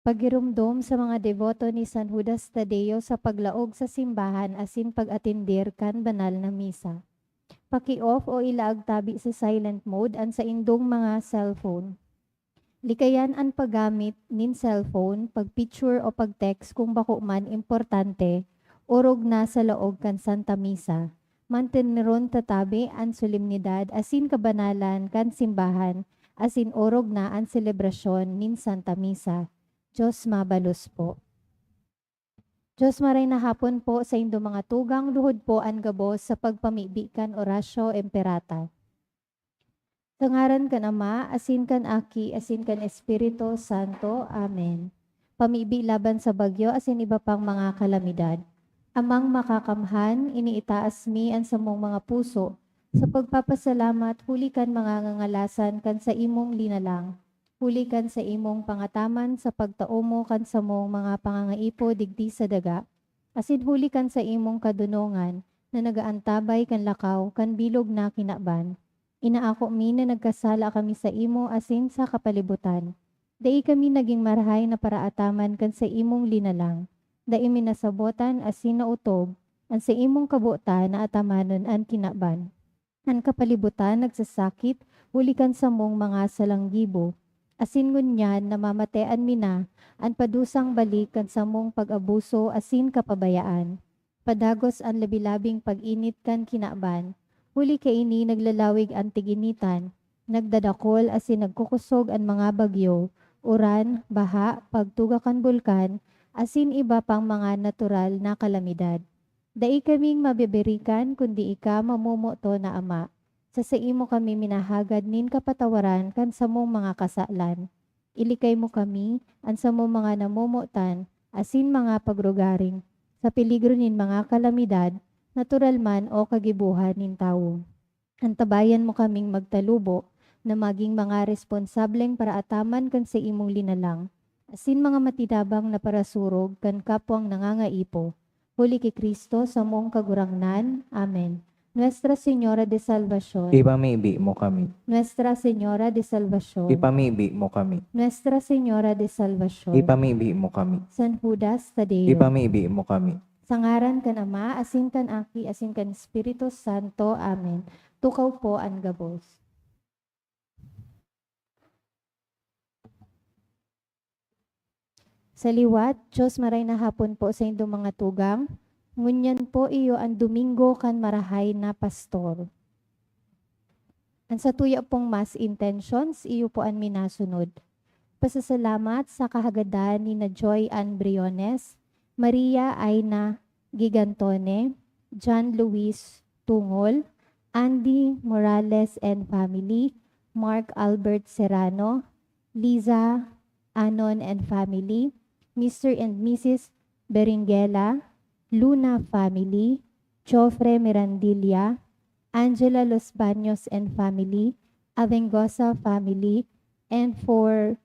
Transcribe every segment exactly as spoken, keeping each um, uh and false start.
Pagiromdom sa mga deboto ni San Judas Tadeo sa paglaog sa simbahan asin pag-atender kan banal na misa. Paki-off o ilaag tabi sa silent mode an saindong mga cellphone. Likayan an paggamit nin cellphone, pag-picture o pag-text kun bako man importante, orog na sa laog kan Santa Misa. Manteneron ta tabi an solemnidad asin kabanalan kan simbahan, asin orog na an selebrasyon nin Santa Misa. Diyos mabalos po. Diyos maray na hapon po sa indo mga tugang, luhod po an gabos sa pagpamibi kan Oratio Imperata. Sa ngaran kan Ama, asin kan Aki, asin kan Espiritu Santo. Amen. Pamibi laban sa bagyo asin iba pang mga kalamidad. Amang makakamhan, iniitaas mi an samong mga puso sa pagpapasalamat huli kan mga ngangalasan kan sa imong linalang, huli kan sa imong pangataman sa pagtao mo kan samong mga pangangaipo digdi sa daga, asin huli kan sa imong kadonongan na nagaantabay kan lakaw kan bilog na kinaban. Inaako mi na nagkasala kami saimo asin sa kapalibutan. Dai kami nagin marahay na paraataman kan saimong linalang. Dai mi nasabotan asin naotob an saimong kabotan na atamanon an kinaban. An kapalibutan nagsasakit huli kan samong mga salanggibo, asin ngunyan namamatean mi na an padusang balik kan samong pag-abuso asin kapabayaan. Padagos an labi-labing pag-init kan kinaban, huli kaini naglalawig an tig-initan, nagdadakol asin nagkukosog an mga bagyo, uran, baha, pagtuga kan bulkan, asin iba pang mga natural na kalamidad. Dai kaming mabibirikan kundi ika, mamomoton na Ama. Sa saimo kami minahagad nin kapatawaran kan samong mga kasalan. Ilikay mo kami, an samong mga namomotan, asin mga pagrugaring, sa peligro nin mga kalamidad, natural man o kagibohan nin tawo. Antabayan mo kaming magtalubo na magin mga responsableng paraataman kan saimong linalang, asin mga matinabang na parasurog kan kapwang nangangaipo, huli ki Cristo samong Kagurangnan. Amen. Nuestra Señora de Salvacion. Ipamibi mo kami. Nuestra Señora de Salvacion. Ipamibi mo kami. Nuestra Señora de Salvacion. Ipamibi mo kami. San Judas Tadeo. Ipamibi mo kami. Sa ngaran kan Ama, asin kan Aki, asin kan Espiritu Santo. Amen. Tukaw po an gabos. Sa liwat, Diyos, maray na hapon po sa indong mga tugang. Ngunyan po iyo an Domingo kan Marahay na Pastor. An satuya pong Mass intentions, iyo po an minasunod. Pasasalamat sa kahagadan ni na Joy Ann Briones, Maria Aina Gigantone, John Luis Tungol, Andy Morales and family, Mark Albert Serrano, Liza Anon and family, Mister and Missus Beringela, Luna family, Jofre Mirandilla, Angela Los Baños and family, Avengosa family, and for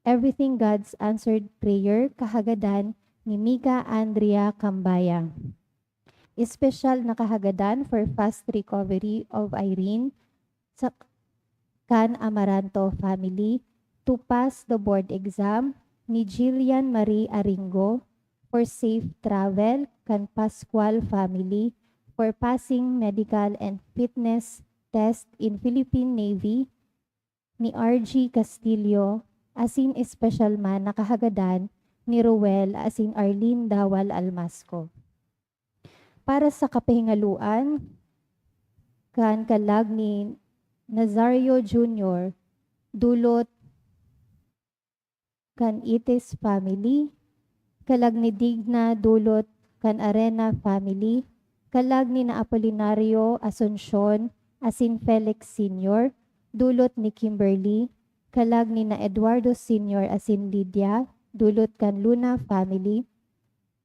everything God's answered prayer, kahagadan ni Mika Andrea Cambaya. Espesyal na kahagadan for fast recovery of Irene sa, kan Amaranto family, to pass the board exam ni Jillian Marie Aringo, for safe travel kan Pascual family, for passing medical and fitness test in Philippine Navy ni R G Castillo, asin espesyal man na kahagadan ni Ruel asin Arlene Dawal Almasco. Para sa kapahingaloan kan kalag ni Nazario Junior, dulot kan Itis family, kalag ni Digna, dulot kan Arena family, kalag ni na Apolinario Asuncion asin Felix Senior, dulot ni Kimberly, kalag ni na Eduardo Senior asin Lydia, dulot kan Luna family,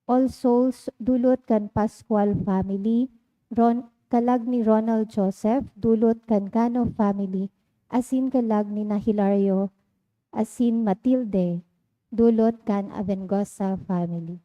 All Souls, dulot kan Pascual family, Ron-, kalag ni Ronald Joseph, dulot kan Cano family, asin kalag ni na Hilario asin Matilde, dulot kan Avengosa family.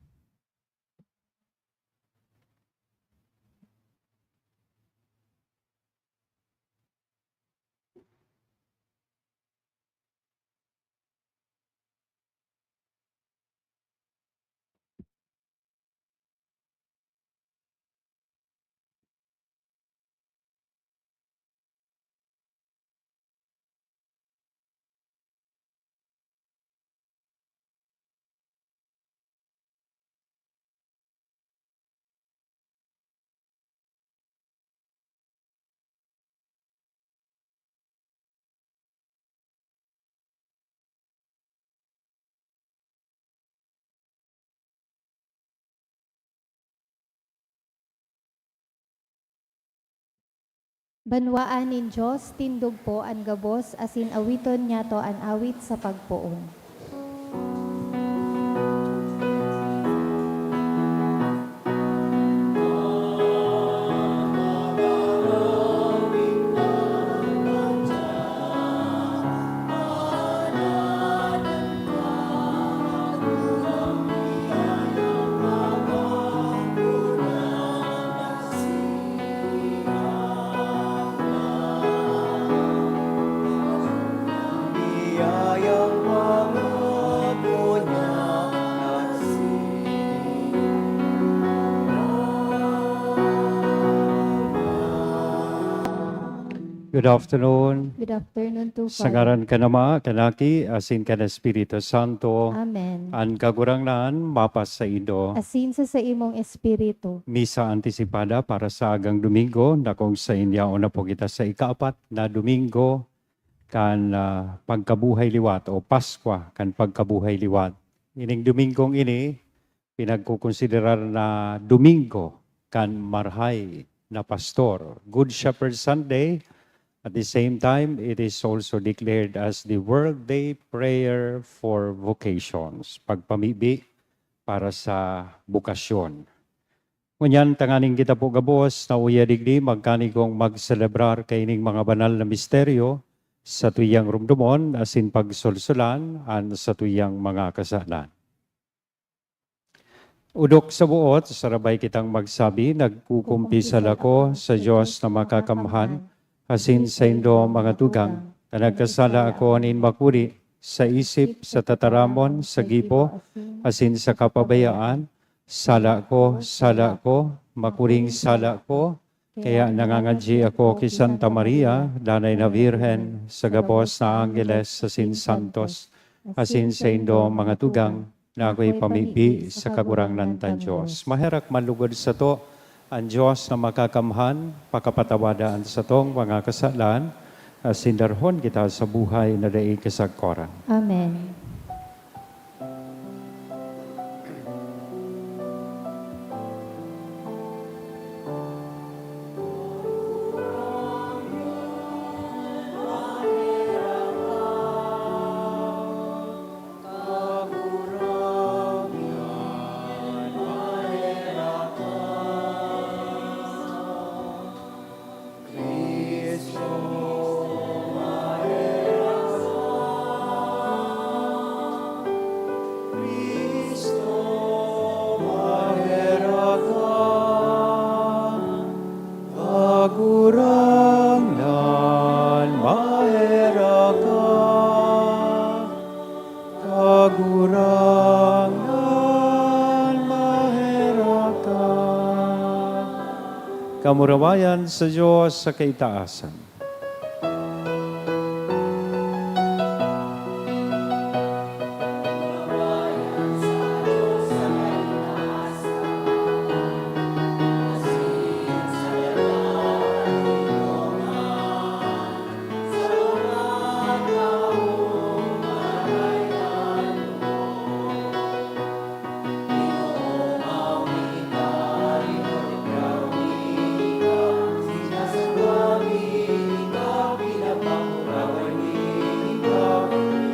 Banwaan nin Dios, tindog po an gabos, asin awiton niyato an awit sa pagpoon. Good afternoon. Good afternoon too, Sa Father. Ngaran kan Ama, kan Aki, asin kan Espiritu Santo. Amen. An Kagurangnan mapasaindo. Asin sa saimong espiritu. Misa antisipada para sa agang Domingo, na kung saen yaon na po kita sa ikaapat na Domingo kan, ah, pagkabuhay liwat o Paskwa kan pagkabuhay liwat. Ining Domingong ini, pinagkokonsiderar na Domingo kan Marahay na Pastor, Good Shepherd Sunday. At the same time, it is also declared as the World Day Prayer for Vocations, pagpamibi para sa bokasyon. Ngunyan, tanganing kita po gabos na uya digdi, magkanigong magselebrar kaining mga banal na misteryo, satuyang rumdomon asin pagsolsolan an satuyang mga kasalan. Odok sa boot, sarabay kitang magsabi, "Nagkukumpisal ako sa Dios na makakamhan, asin saindo, mga tugang, na nagkasala ako nin makuri sa isip, sa tataramon, sa gibo, asin sa kapabayaan. Sala ko, sala ko, makuring sala ko." Kaya nangangadyi ako ki Santa Maria, Danay na Birhen, sa gabos na anggeles asin santos, asin saindo, mga tugang, na ako'y pamibi sa Kagurangnan tan Dios. Maherak manlugod sato an Dios na makakamhan, pakapatawada an satong mga kasalan, asin darhon kita sa buhay na dai kasagkoran. Amen. Kagurangnan, maherak ka. Kagurangnan, maherak ka. Kamurawayan sa Dios sa kaitaasan.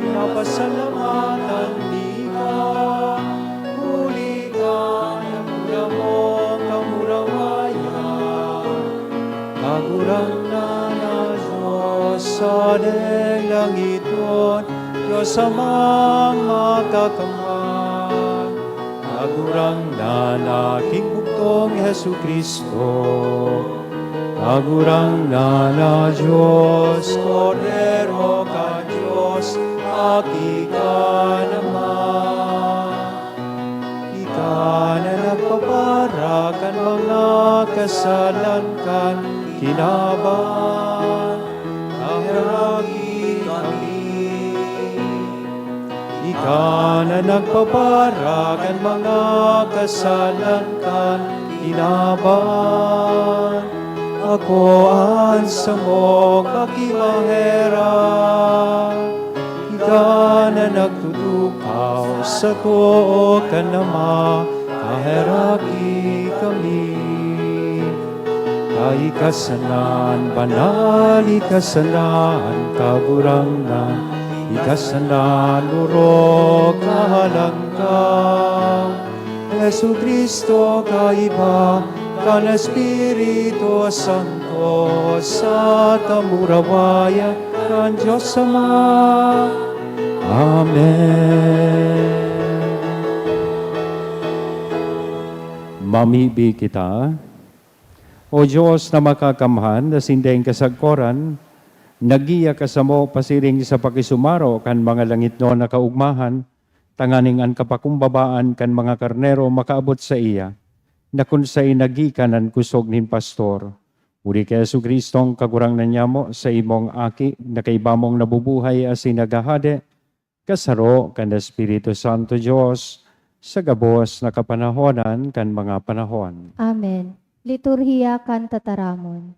Pinapasalamatan nika, huli kan dakula mong kamurawayan. Kagurangnan na Dios sa daylang iton, Dios Amang makakamhan. Kagurangnan na Aking bugtong Jesu-Cristo. Kagurangnan na Dios, Kordero kan Dios, Aki kan Ama. Ika na nagpapara kan mga kasalan kan kinaban, naheraki kami. Ika na nagpapara kan mga kasalan kan kinaban, akoa an samong pakimaherak. Ika na nagtutukaw sa too kan Ama, naheraki kami. Ika sana an banal, ika sana an Kagurangnan, ika sana an orog, kahalang ka. Jesu-Cristo, kaiba kan Espiritu Santo, sa kamurawayan kan Dios Ama. Amen. Mamibi kita. O Dios na makakamhan, na sinding kasagkoran, naggiya ka samo pasiring sa pakisumaro kan mga langitnon na kaugmahan, tanganing an kapakumbabaan kan mga karnero makaabot saiya, na kun saen naggikan an kusog nin pastor. Huli ki Jesu-Cristong Kagurangnan nyamo, sa imong Aki, na kaiba mong nabubuhay asin naghahade, kasaro kan Espiritu Santo Dios, sa gabos na kapanahonan kan mga panahon. Amen. Liturhiya kan Tataramon.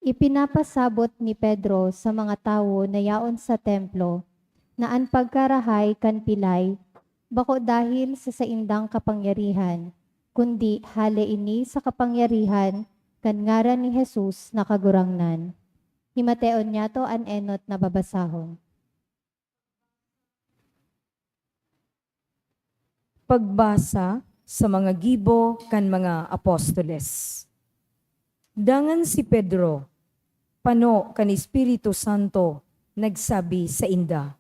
Ipinapasabot ni Pedro sa mga tawo na yaon sa templo na an pagkarahay kan pilay bako dahil sa saindang kapangyarihan, kundi hale ini sa kapangyarihan kan ngaran ni Jesus na Kagurangnan. Himateon niyato an enot na babasahon. Pagbasa sa mga gibo kan mga apostoles. Dangan si Pedro, pano kan Espiritu Santo, nagsabi sainda,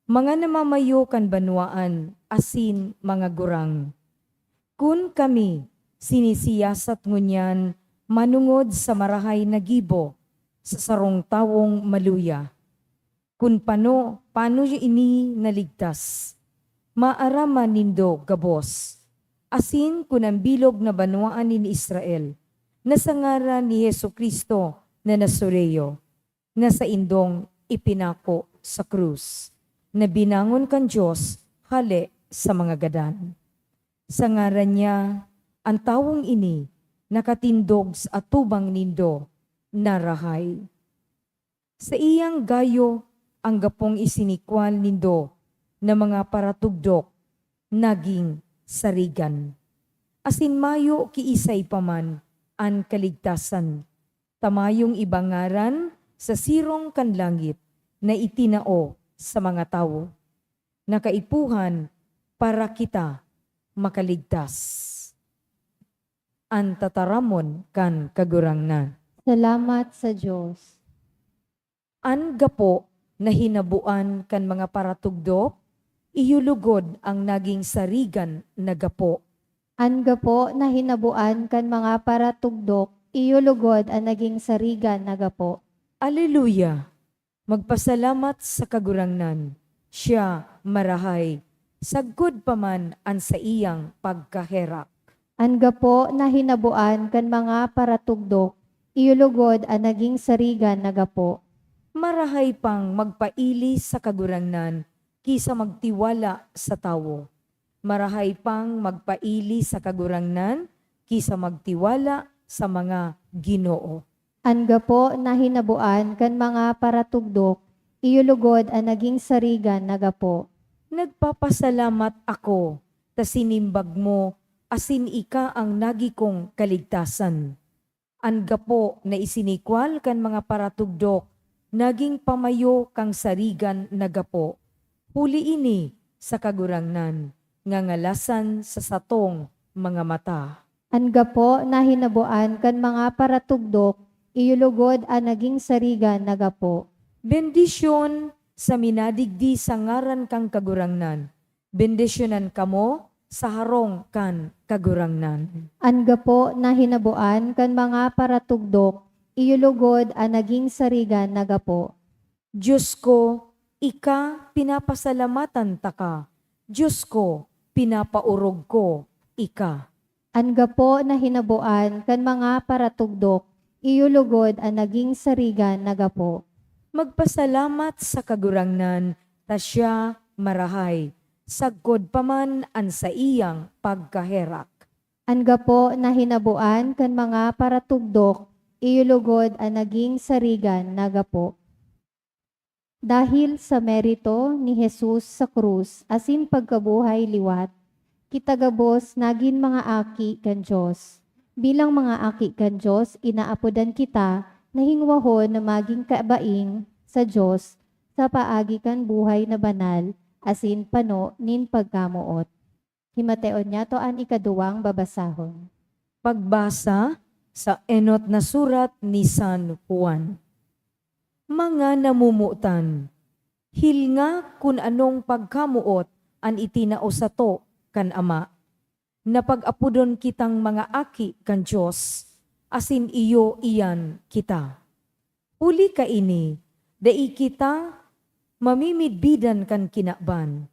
"Mga namamayo kan banwaan asin mga gurang, kun kami sinisiyasat ngunyan manongod sa marahay na gibo sa sarong tawong maluya, kun pano, pano ini naligtas, maaraman nindo gabos, asin kun an bilog na banwaan nin Israel, na sa ngaran ni Jesu-Cristo na Nazareo, na saindong ipinako sa krus, na binangon kan Dios hale sa mga gadan. Sa ngaran niya, an tawong ini nakatindog sa atubang nindo na rahay. Saiyang gayo an gapong isinikwal nindo na mga paratugdok nagin sarigan, asin mayo kiisay pa man an kaligtasan, ta mayong iba ngaran sa sirong kan langit na itinao sa mga tawo, na kaipuhan para kita makaligtas." An tataramon kan Kagurangnan. Salamat sa Dios. An gapo na hinaboan kan mga paratugdok, iyo lugod an nagin sarigan na gapo. An gapo na hinaboan kan mga paratugdok, iyo lugod an nagin sarigan na gapo. Aleluya! Magpasalamat sa Kagurangnan, siya marahay, sagkod pa man an saiyang pagkaherak. An gapo na hinaboan kan mga paratugdok, iyo lugod an nagin sarigan na gapo. Marahay pang magpaili sa Kagurangnan ki sa magtiwala sa tawo. Marahay pang magpaili sa Kagurangnan ki sa magtiwala sa mga ginoo. An gapo na hinaboan kan mga paratugdok, iyo lugod an nagin sarigan na gapo. Nagpapasalamat ako ta sinimbag mo asin ika an nagi kong kaligtasan. An gapo na isinikwal kan mga paratugdok nagin pamayo kan sarigan na gapo. Huli ini sa Kagurangnan, ngangalasan sa satong mga mata. An gapo na hinaboan kan mga paratugdok, iyo lugod an nagin sarigan na gapo. Bendisyon sa minadigdi sa ngaran kan Kagurangnan. Bendisyonan kamo sa harong kan Kagurangnan. An gapo na hinaboan kan mga paratugdok, iyo lugod an nagin sarigan na gapo. Dios ko, ika pinapasalamatan taka. Dios ko, pinapaorog ko ika. An gapo na hinaboan kan mga paratugdok, iyo lugod an nagin sarigan na gapo. Magpasalamat sa Kagurangnan, ta siya marahay, sagkod pa man an saiyang pagkaherak. An gapo na hinaboan kan mga paratugdok, iyo lugod an nagin sarigan na gapo. Dahil sa merito ni Jesus sa krus asin pagkabuhay liwat, Kita gabos nagin mga aki kan Dios. Bilang mga aki kan Dios, inaapodan kita na hingwahon na magin kabaing sa Dios sa paagi kan buhay na banal asin pano nin pagkamoot. Himateon niyato an ikaduwang babasahon. Pagbasa sa enot na surat ni San Juan. Mga namomotan, hilnga kun anong pagkamoot an itinao sato kan Ama, na pag-apodon kitang mga aki kan Dios, asin iyo iyan kita. Huli kaini, dai kita mamimidbidan kan kinaban,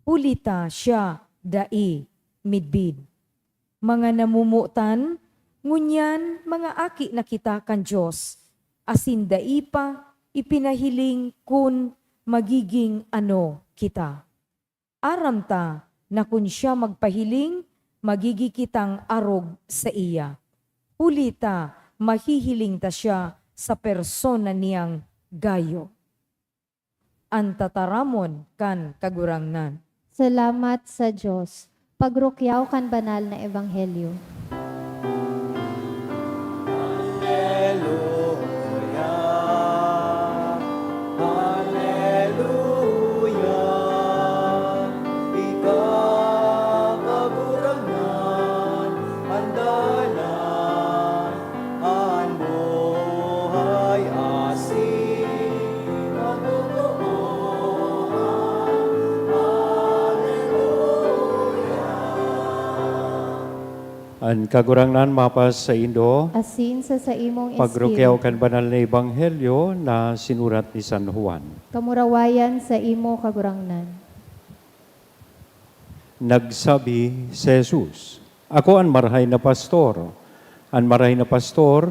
huli ta siya dai midbid. Mga namomotan, ngunyan mga aki na kita kan Dios, asin dai pa ipinahiling kun magiging ano kita. Aram ta na kun siya magpahiling, magigi kitang arog saiya, huli ta mahihiling ta siya sa persona niyang gayo. An tataramon kan Kagurangnan. Salamat sa Dios. Pagrukyaw kan banal na ebanghelyo. Hallelujah, hallelujah, ika Kagurangnan, an dalan, an buhay asin katotoohan. Hallelujah. An Kagurangnan mapas saindo. Asin sa saimong Pagrukyaw espiritu. Kan banal na ebanghelyo na sinurat ni San Juan. Kamurawayan sa imo, Kagurangnan. Nagsabi si Jesus, "Ako an marahay na pastor. An marahay na pastor,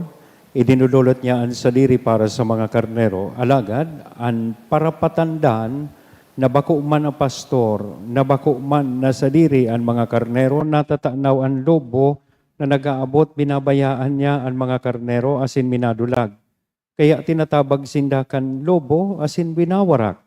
idinodolot niya an sadiri para sa mga karnero. Alagad an parapatandan na bako man na pastor, na bako man na sadiri an mga karnero, natatanaw an lobo na nag-aabot, binabayaan niya an mga karnero asin minadulag. Kaya tinatabag sinda kan lobo asin winawarak."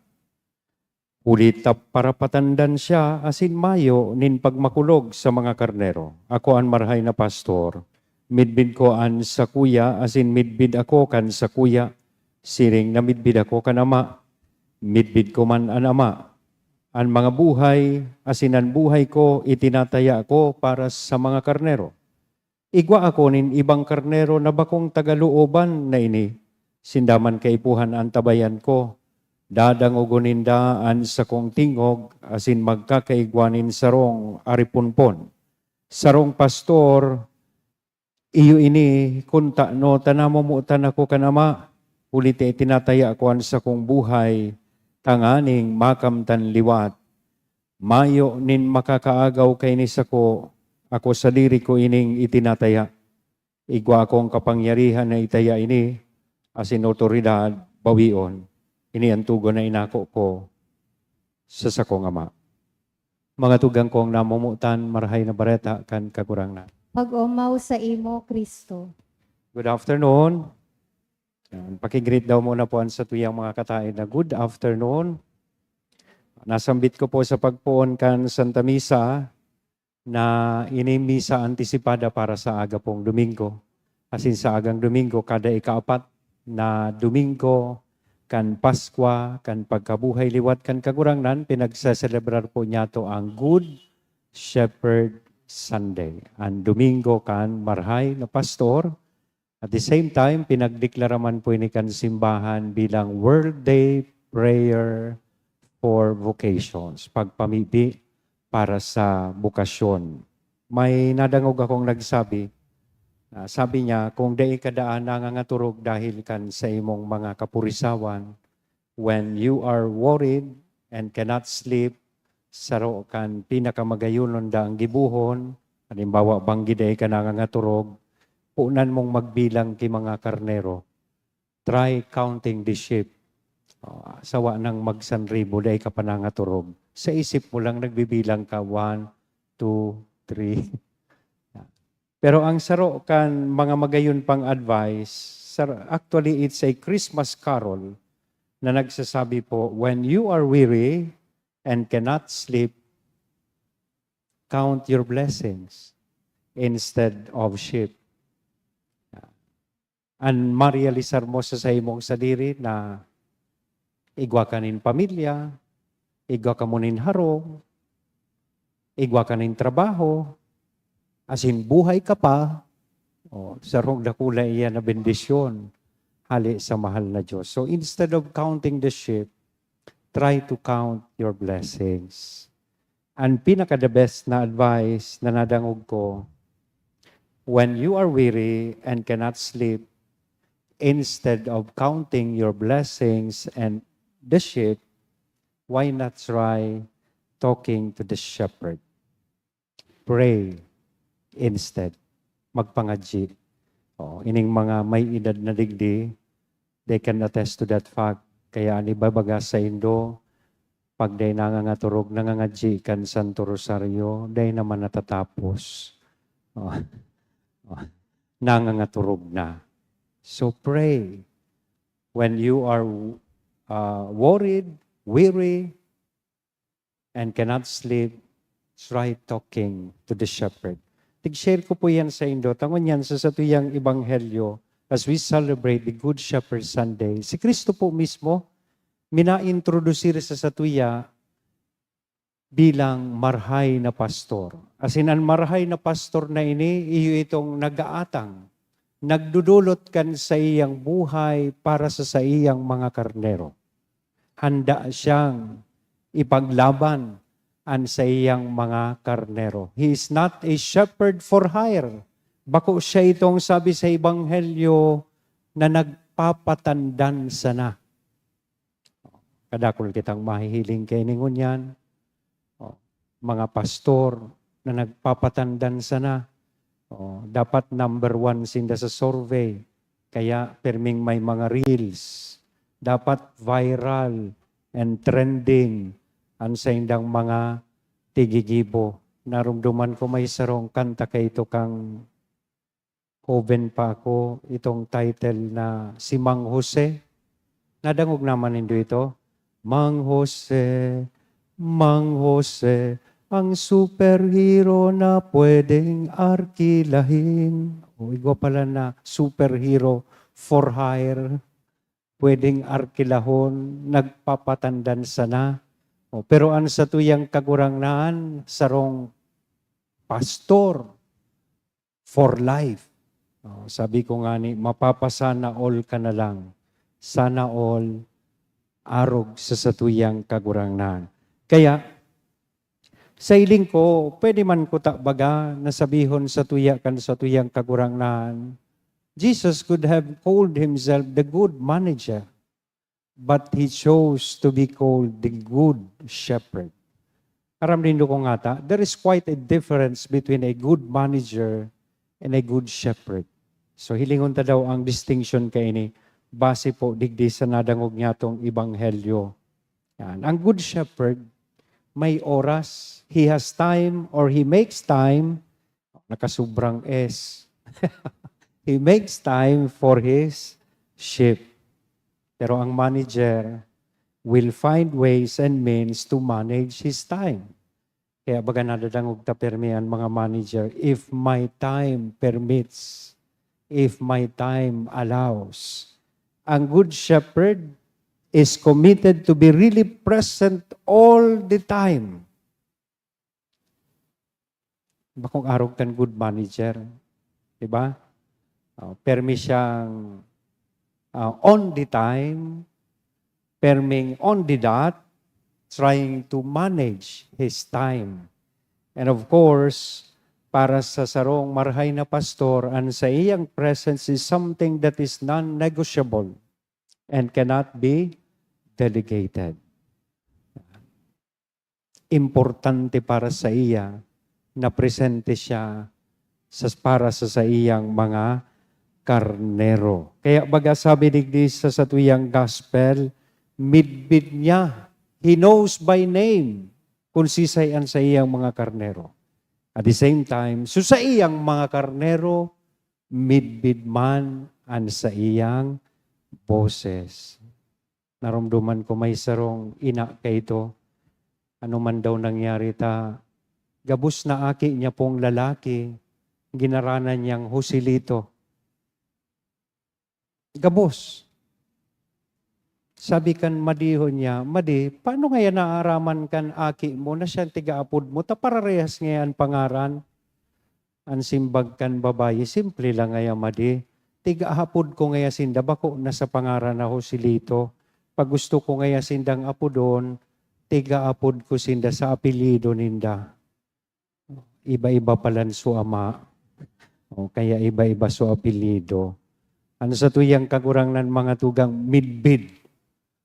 Huli ta parapatandan siya asin mayo nin pagmakulog sa mga karnero. Ako an marahay na pastor. Midbid ko an sakuya asin midbid ako kan sakuya, siring na midbid ako kan Ama. Midbid ko man an Ama. An mga buhay asin an buhay ko itinataya ko para sa mga karnero. Igwa ako nin ibang karnero na bakong tagalooban na ini. Sinda man kaipuhan an tabayan ko. Dadangogon ninda an sakong tingog asin magkakaigwa nin sarong ariponpon. Sarong pastor, iyo ini kun tano ta namomotan ako kan Ama, huli ta itinataya ko an sakong buhay tanganing makamtan liwat. Mayo nin makakaagaw kaini sako, ako sadiri ko ining itinataya. Igwa akong kapangyarihan na itaya ini, asin awtoridad bawion. Ini an togon na inako ko sa sakong Ama. Mga tugang kong namomotan, Marahay na Bareta kan Kagurangnan. Pag-omaw sa imo, Cristo. Good afternoon. Yan. Paki-greet daw muna po ang satuyang mga kataed na good afternoon. Nasambit ko po sa pagpoon kan Santa Misa na ini misa antisipada para sa aga pong Domingo. Asin sa agang Domingo, kada ikaapat na Domingo kan Paskwa, kan pagkabuhay liwat kan Kagurangnan, pinagseselebrar po niyato ang Good Shepherd Sunday, ang Domingo kan Marahay na Pastor. At the same time, pinagdeklara man po ini kan simbahan bilang World Day Prayer for Vocations, pagpamibi para sa bokasyon. May nadangog akong nagsabi, ah, sabi niya, "Kung dai ka daan nangangaturog dahil kan sa imong mga kapurisawan, when you are worried and cannot sleep, saro kan pinakamagayonon daang gibohon, halimbawa, banggi dai ka nangangaturog, punan mong magbilang ki mga karnero. Try counting the sheep." Oh, sawa nang magsanribo, dai ka pa nangaturog. Sa isip mo lang, nagbibilang ka, one, two, three. Pero ang saro kan mga magayon pang advice, sar-, actually, it's a Christmas carol na nagsasabi po, "When you are weary and cannot sleep, count your blessings instead of sheep. An marealisar mo sa saimong sadiri na igwa ka nin pamilya, igwa kamo nin harong, igwa ka nin trabaho, asin buhay ka pa, o, sarong dakula iyan na bendisyon hale sa mahal na Dios. So, instead of counting the sheep, try to count your blessings. An pinaka-the best na advice na nadangog ko, "When you are weary and cannot sleep, instead of counting your blessings and the sheep, why not try talking to the shepherd? Pray instead." Magpangadyi. Oh, ining mga may edad na digdi, they can attest to that fact. Kaya an ibabaga saindo, pag dai nangangaturog, nangangadyi kan Santo Rosario, dai naman natatapos. Oh. Oh. Nangangaturog na. So pray. When you are, uh, worried, weary, and cannot sleep, try talking to the shepherd. Tig-share ko po yan saindo. Ta ngunyan sa satuyang ebanghelyo, as we celebrate the Good Shepherd Sunday, si Cristo po mismo minaintrodusir sa satuya bilang marhay na pastor. Asin an marhay na pastor na ini, iyo itong nag-aatang, nagdudulot kan saiyang buhay para sa saiyang mga karnero. Handa siyang ipaglaban an saiyang mga karnero. He is not a shepherd for hire. Bako siya itong sabi sa ebanghelyo na nagpapatandan sana. Kadakul kitang mahihiling kaini ngunyan. O, mga pastor na nagpapatandan sana. O, dapat number one sinda sa survey. Kaya pirming may mga reels. Dapat viral and trending an saindang mga tigigibo. Narumduman ko may sarong kanta kaito kan hoben pa ako, itong title na Si Mang Jose. Nadangog naman nindo ito? Mang Jose, Mang Jose, ang superhero na pwedeng arkilahin. O, igwa pala na superhero for hire. Pwedeng arkilahon, nagpapatandan sana. O, pero an satuyang Kagurangnan, sarong pastor for life. O, sabi ko ngani, mapapasana all ka na lang. Sana all, arog sa satuyang Kagurangnan. Kaya, sa hiling ko, pwede man kuta baga na sabihon satuya kan satuyang Kagurangnan, Jesus could have called himself the good manager, but he chose to be called the good shepherd. Aram nindo kung ata, there is quite a difference between a good manager and a good shepherd. So, hilingon ta daw ang distinction kaini, base po digdi sa nadangog niyatong ebanghelyo. Yan. Ang good shepherd, may oras. He has time or he makes time. Nakasubrang S. He makes time for his sheep. Pero ang manager will find ways and means to manage his time. Kaya baga nadadangog ta permi an mga manager, "If my time permits, if my time allows." Ang good shepherd is committed to be really present all the time. Bakong arog kan good manager, di ba? Oh, permi siyang, ah, on the time, perming on the dot, trying to manage his time. And of course, para sa sarong marhay na pastor, an saiyang presence is something that is non-negotiable and cannot be delegated. Importante para sa iya na presente siya sa, para sa saiyang mga karnero. Kaya baga sabi digdi sa satuyang gospel, midbid niya, he knows by name kung sisay an saiyang mga karnero. At the same time, so saiyang mga karnero, midbid man an saiyang boses. Naromdoman ko may sarong ina kaito. Ano man daw nangyari ta, Gabos na aki niya pong lalaki, ginaranan niyang Joselito. Gabos. Sabi kan madihon niya, "Madi, paano ngaya naaraman kan aki mo na siya an tiga-apod mo, ta pararehas ngaya an pangaran?" An simbag kan babayi, "Simple lang ngaya, Madi. Tiga-apod ko ngaya sinda, bako na sa pangaran na Joselito. Pag gusto ko ngaya sindang apodon, tiga-apod ko sinda sa apelyido ninda." Iba-iba palan su ama. O, kaya iba-iba su apelyido. An satuyang Kagurangnan, mga tugang, midbid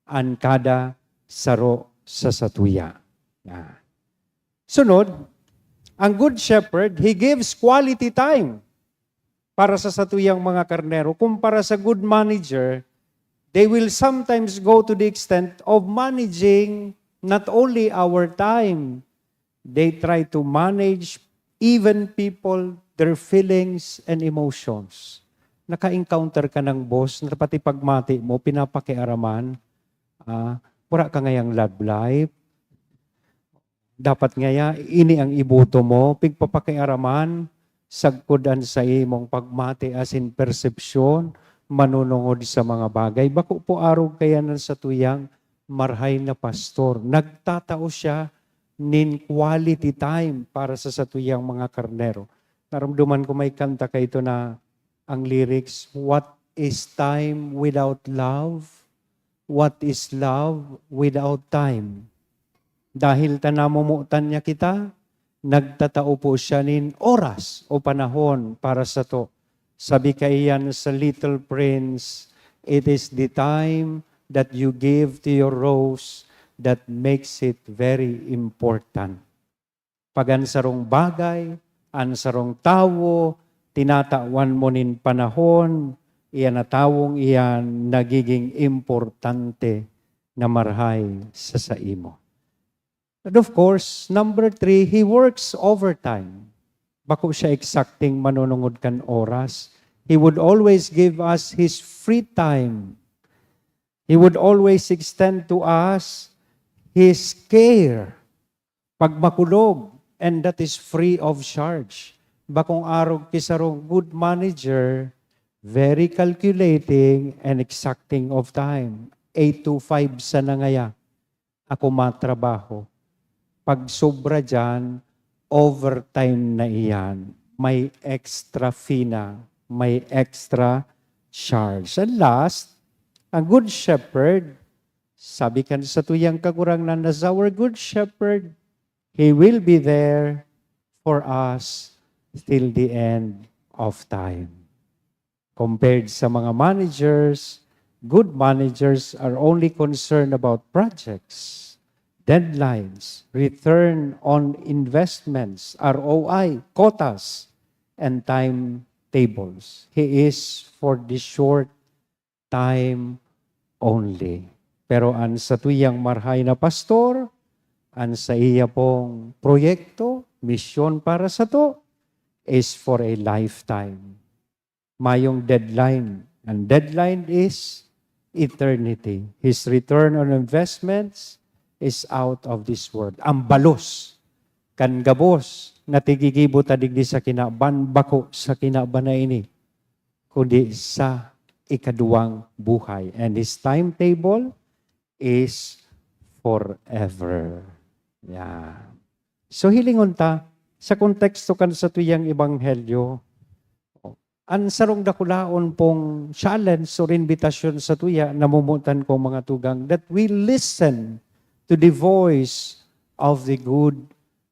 an kada saro sa satuya. Ah. Sunod, ang Good Shepherd, he gives quality time para sa satuyang mga karnero. Kumpara sa good manager, they will sometimes go to the extent of managing not only our time, they try to manage even people, their feelings and emotions. Naka-encounter ka ng boss na pati pagmati mo, pinapakiaraman, ah, wala ka ngayang love life. Dapat ngaya, ini ang iboto mo, pigpapakiaraman, sagkod an saimong pagmati asin persepsyon, manunungod sa mga bagay. Bako po arog kaiyan an satuyang marahay na pastor. Nagtatao siya nin quality time para sa satuyang mga karnero. Naramdaman ko may kanta kaito na ang lyrics, "What is time without love? What is love without time?" Dahil ta namomotan niya kita, nagtatao po siya nin oras o panahon para sato. Sabi kaiyan sa Little Prince, "It is the time that you give to your rose that makes it very important." Pag an sarong bagay, an sarong tawo, tinatawan mo nin panahon, iyan na tawong iyan nagiging importante na marahay sa saimo. And of course, number three, he works overtime. Bako siya exacting manunungod kan oras. He would always give us his free time. He would always extend to us his care. Pag makulog, and that is free of charge. Bakong arog ki sarong good manager, very calculating and exacting of time. Eight to five sana ngaya ako matrabaho. Pag sobra diyan, overtime na iyan. May extra fee na, may extra charge. And last, ang Good Shepherd, sabi kan satuyang Kagurangnan, as our Good Shepherd, He will be there for us till the end of time. Compared sa mga managers, good managers are only concerned about projects, deadlines, return on investments, R O I, quotas, and timetables. He is for the short time only. Pero an satuyang marahay na pastor, an saiya pong proyekto, misyon para sato, is for a lifetime. Mayong deadline. An deadline is eternity. His return on investments is out of this world. Ang balos kan gabos na tigigibo ta digdi sa kinaban, bako sa kinaban na ini, kundi sa ikaduwang buhay. And his timetable is forever. Yeah. So, hilingon ta, sa konteksto kan satuyang ebanghelyo, an sarong dakulaon pong challenge or imbitasyon satuya, namomotan kong mga tugang, that we listen to the voice of the Good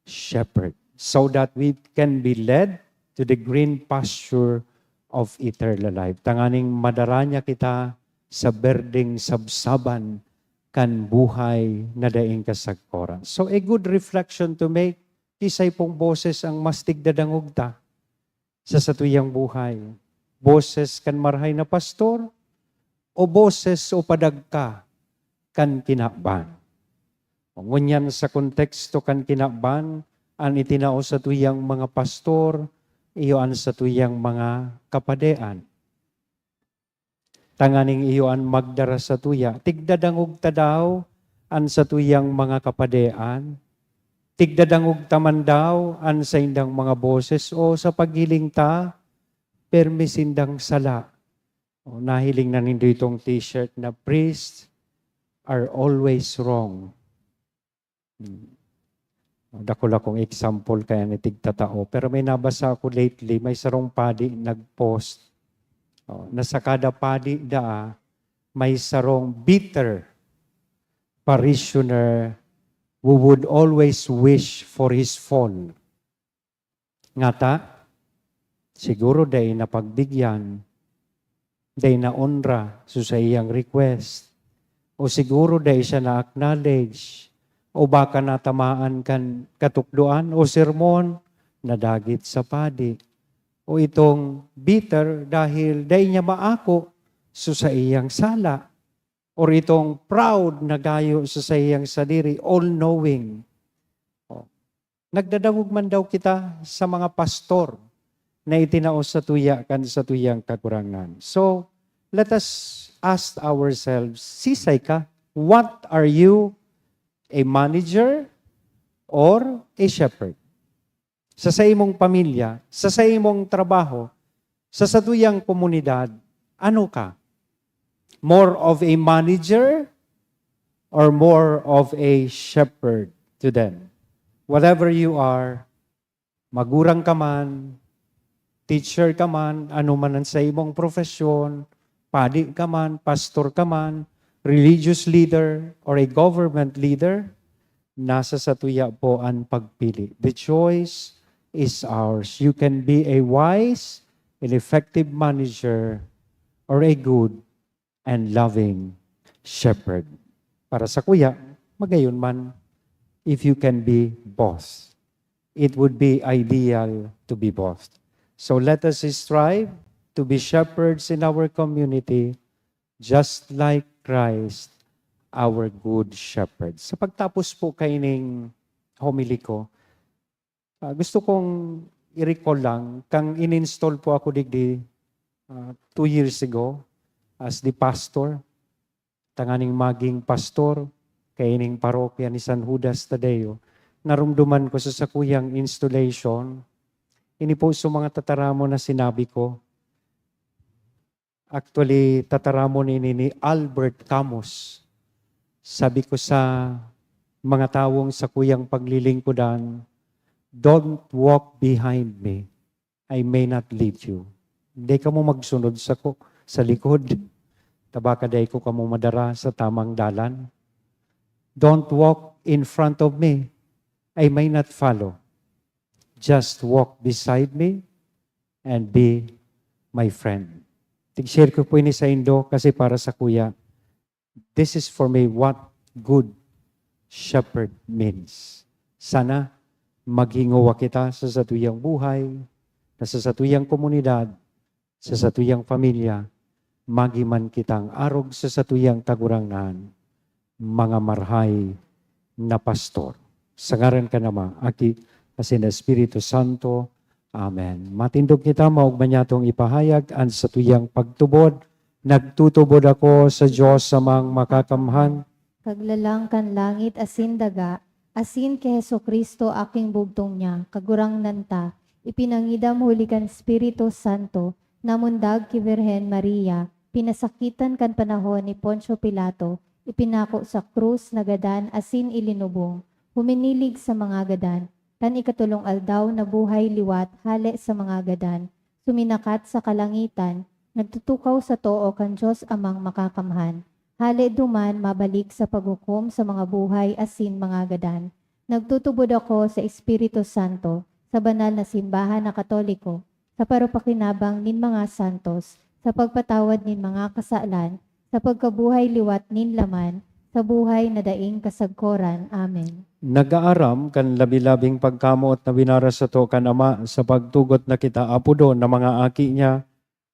Shepherd, so that we can be led to the green pasture of eternal life. Tanganing madara niya kita sa berdeng sabsaban kan buhay na daing kasagkoran. So, a good reflection to make, kisay pong boses ang mas tigdadangog ta sa satuyang buhay. Boses kan marahay na pastor o boses o padagka kan kinaban? Ngunyan, sa konteksto kan kinaban, an itinao satuyang mga pastor, iyo an satuyang mga kapadean. Tanganing iyo an magdara satuya. Tigdadangog ta daw an satuyang mga kapadean. Tigdadangog ta man daw an saindang mga boses o sa paghiling ta, permi sindang sala. O, nahiling na nindo itong t-shirt na "Priests are always wrong." Hmm. Dakul akong example kaya ni tigtatao. Pero may nabasa ako lately, may sarong padi nag-post, oh, na sa kada padi daa, may sarong bitter parishioner who would always wish for his fall. Ngata, siguro dai napagbigyan, dai naonra so saiyang request, o siguro dai siya na-acknowledge, o baka natamaan kan katukdoan o sermon, nadagit sa padi, o itong bitter dahil dai niya maako so saiyang sala, or itong proud na gayo sa saiyang sadiri, all-knowing. Oh. Nagdadangog man daw kita sa mga pastor na itinao satuya kan satuyang Kagurangnan. So, let us ask ourselves, sisay ka? What are you, a manager or a shepherd? Sa saimong pamilya, sa saimong trabaho, sa satuyang komunidad, ano ka? More of a manager or more of a shepherd to them? Whatever you are, magurang ka man, teacher ka man, ano man ang saimong profesyon, padi ka man, pastor ka man, religious leader, or a government leader, nasa satuya po an pagpili. The choice is ours. You can be a wise and effective manager or a good and loving shepherd. Para sakuya, magayon man if you can be both. It would be ideal to be both. So let us strive to be shepherds in our community, just like Christ, our good shepherd. Sa pagtapos po kaining homily ko, ah, gusto kong i-recall lang, kang in-install po ako digdi, ah, two years ago as the pastor, tanganing maging pastor kaining parokya ni San Judas Tadeo, narumduman ko sa sakuyang installation, ini po sa mga tataramon na sinabi ko. Actually, tataramon ini ni Albert Camus. Sabi ko sa mga tawong sakuyang paglilingkodan, "Don't walk behind me, I may not lead you." Dai kamo magsunod sako sa likod. Ta baka dai ko kamo madara sa tamang dalan. "Don't walk in front of me, I may not follow. Just walk beside me and be my friend." Tig-share ko po ini saindo kasi para sakuya, this is for me what good shepherd means. Sana maghingowa kita sa satuyang buhay, na sa satuyang komunidad, sa satuyang pamilya, magi man kitang arog sa satuyang Kagurangnan, mga marhay na pastor. Sa ngaran kan Ama, Aki, asin Espiritu Santo. Amen. Matindog kita, maogma niyatong ipahayag an satuyang pagtubod. Nagtutubod ako sa Diyos Amang Makakamhan, Kaglalang kan langit asin daga, asin ki Jesu-Cristo, aking bugtong niya, Kagurangnan ta, ipinangidam huli kan Espiritu Santo, namundag ki Birhen Maria, pinasakitan kan panahon ni Poncio Pilato, ipinako sa krus, nagadan asin ilinubong, huminilig sa mga gadan, kan ikatolong aldaw nabuhay liwat hale sa mga gadan, suminakat sa kalangitan, nagtutukaw sa too kan Dios Amang Makakamhan. Hale duman mabalik sa paghukom sa mga buhay asin mga gadan. Nagtutubod ako sa Espiritu Santo, sa banal na simbahan na Katoliko, sa parupakinabang nin mga santos, sa pagpatawad nin mga kasalan, sa pagkabuhay liwat nin laman, sa buhay na daing kasagkoran. Amen. Nag-aaram kan labi-labing pagkamoot na winara sato kan Ama, sa pagtugot na kita apodon na mga aki niya,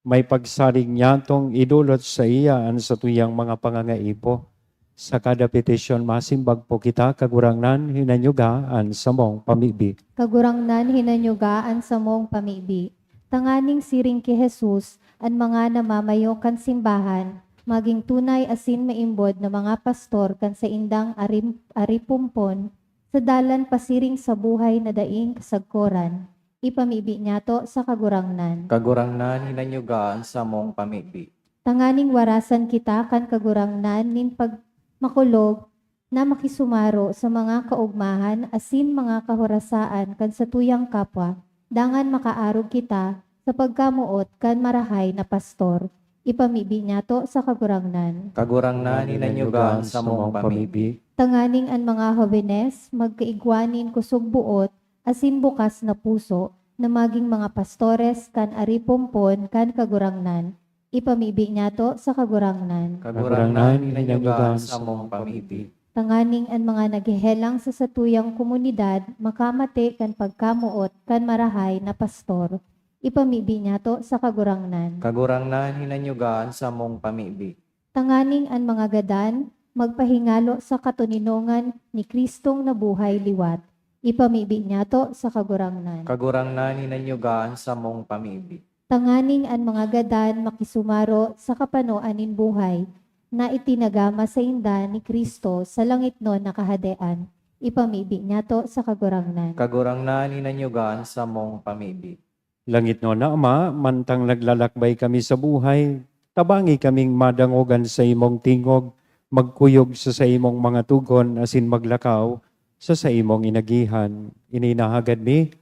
may pagsarig niyatong idolot saiya an satuyang mga pangangaipo. Sa kada petisyon, masimbag po kita, Kagurangnan, hinanyuga an samong pamibi. Kagurangnan, hinanyuga an samong pamibi. Tanganing siring ki Jesus, an mga namamayo kan simbahan, magin tunay asin maimbod na mga pastor kan saindang arim-, aripumpon, sa dalan pasiring sa buhay na daing kasagkoran, ipamibi niyato sa Kagurangnan. Kagurangnan, hinanyuga an samong pamibi. Tanganing warasan kita kan Kagurangnan nin pagmakulog na makisumaro sa mga kaogmahan asin mga kahorasaan kan satuyang kapwa, dangan makaarog kita sa pagkamoot kan marahay na pastor. Ipamibi niyato sa Kagurangnan. Kagurangnan, hinanyuga an samong pamibi. Tanganing an mga hobenes magkaigwa nin kusog-boot asin bukas na puso na magin mga pastores kan aripompon kan Kagurangnan. Ipamibi niyato sa Kagurangnan. Kagurangnan, hinanyuga an samong pamibi. Tanganing an mga naghehelang sa satuyang komunidad makamate kan pagkamoot kan marahay na pastor. Ipamibi niyato sa Kagurangnan. Kagurangnan, hinanyuga an samong pamibi. Tanganing an mga gadan magpahingalo sa katoninongan ni Cristong nabuhay liwat. Ipamibi niyato sa Kagurangnan. Kagurangnan, hinanyuga an samong pamibi. Tanganing an mga gadan makisumaro sa kapanoan nin buhay na itinagama sainda ni Cristo sa langitnon na Kahadean. Ipamibi niyato sa Kagurangnan. Kagurangnan, hinanyuga an samong pamibi. Langitnon na Ama, mantang naglalakbay kami sa buhay, tabangi kaming madangog an saimong tingog, magkuyog sa saimong mga tugon asin maglakaw sa saimong inagihan. Ini nahagad mi